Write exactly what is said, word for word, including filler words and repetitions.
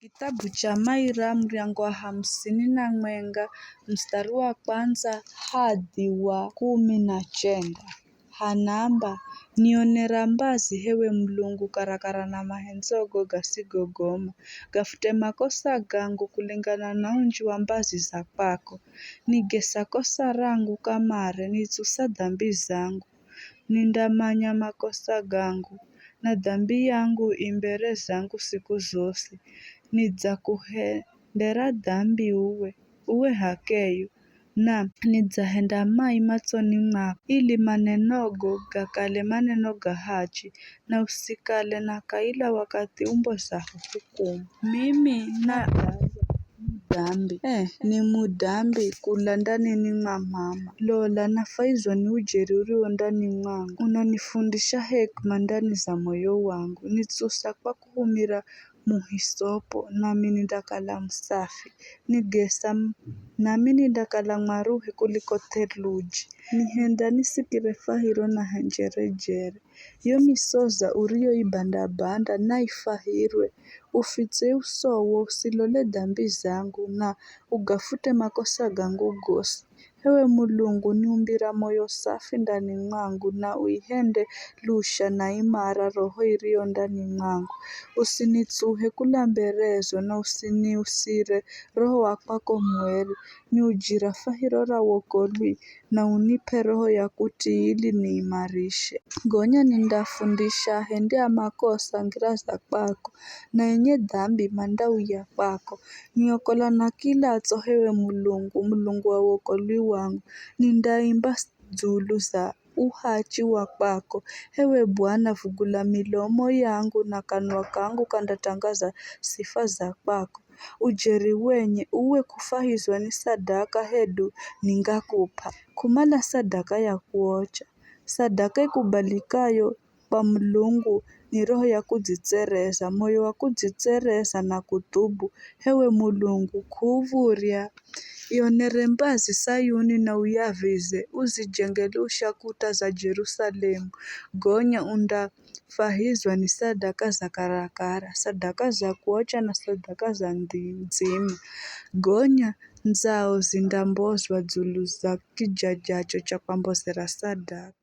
Kitabu cha Maira, muryango wa hamsini na mwenga, mstari wa kwanza hadi wa kumi na chenda. Hanamba, nionera mbazi hewe Mulungu karakara na mahendzo go gasigogoma, gafute makosa gangu kulingana na unji wa mbazi za kwako. Nigesa kosa rangu kamare, nitsusa dhambi zangu. Nindamanya makosa gangu, na dhambi yangu i mbere zangu siku zosi. Nidzakuhendera dhambi uwe, uwe h'akeyo, na nidzahenda mai matsoni mwako, ili manenogo gakale maneno ga hachi, na usikale na kaila wakathi umbozaho hukumu. Mimi nadaza mudhambi, eh, ni mudhambi kula ndanini mwa mama. Lola, nafaizwa ni ujeri urio ndani mwangu, unanifundisha hekima ndani za moyo wangu. Nitsusa kwa kuhumira muhisopo, nami nindakala musafi. Nigesa, nami nindakala mwaruhe kuliko theluji. Nihenda nisikire fahiro na henjerejere. Yo misoza uriyoibanda-banda naifahirwe. Ufitse usowo, usilole dhambi zangu, na ugafute makosa gangu gosi. Hewe Mulungu, niumbira moyo safi ndani mwangu, na uihende lusha na imara roho iriyo ndani mwangu. Usinitsuhe kula mberezo, na usiniusire Roho wa kwako Mweri. Niujira fahiro ra wokolwi, na unip'e roho ya kutii ili niimarishe. Gonya nindafundisha ahendi a makosa ngira za kwako, na enye dhambi mandauya kwako. Niokola na kilatso hewe Mulungu, Mulungu wa wokolwi wangu. Nindaimba dzulu za uhachi wa kwako. Hewe Bwana, vugula milomo yangu, na kanwa kangu kandatangaza sifa za kwako. Ujeri wenye uwe kufahizwa ni sadaka hedu ningakup'a. Kumala sadaka ya kuocha, sadaka ikubalikayo kwa Mulungu ni roho ya kudzitsereza, moyo wa kudzitsereza na kuthubu. Hewe Mulungu, k'uv̱urya. Ionere mbazi Sayuni na uyavize, uzijenge lusha kuta za Jerusalemu. Gonya undafahizwa ni sadaka za karakara, sadaka za kuocha na sadaka za ndzi-, ndzima. Gonya ndzao zindambozwa dzulu za kijajacho cha kwambozera sadaka.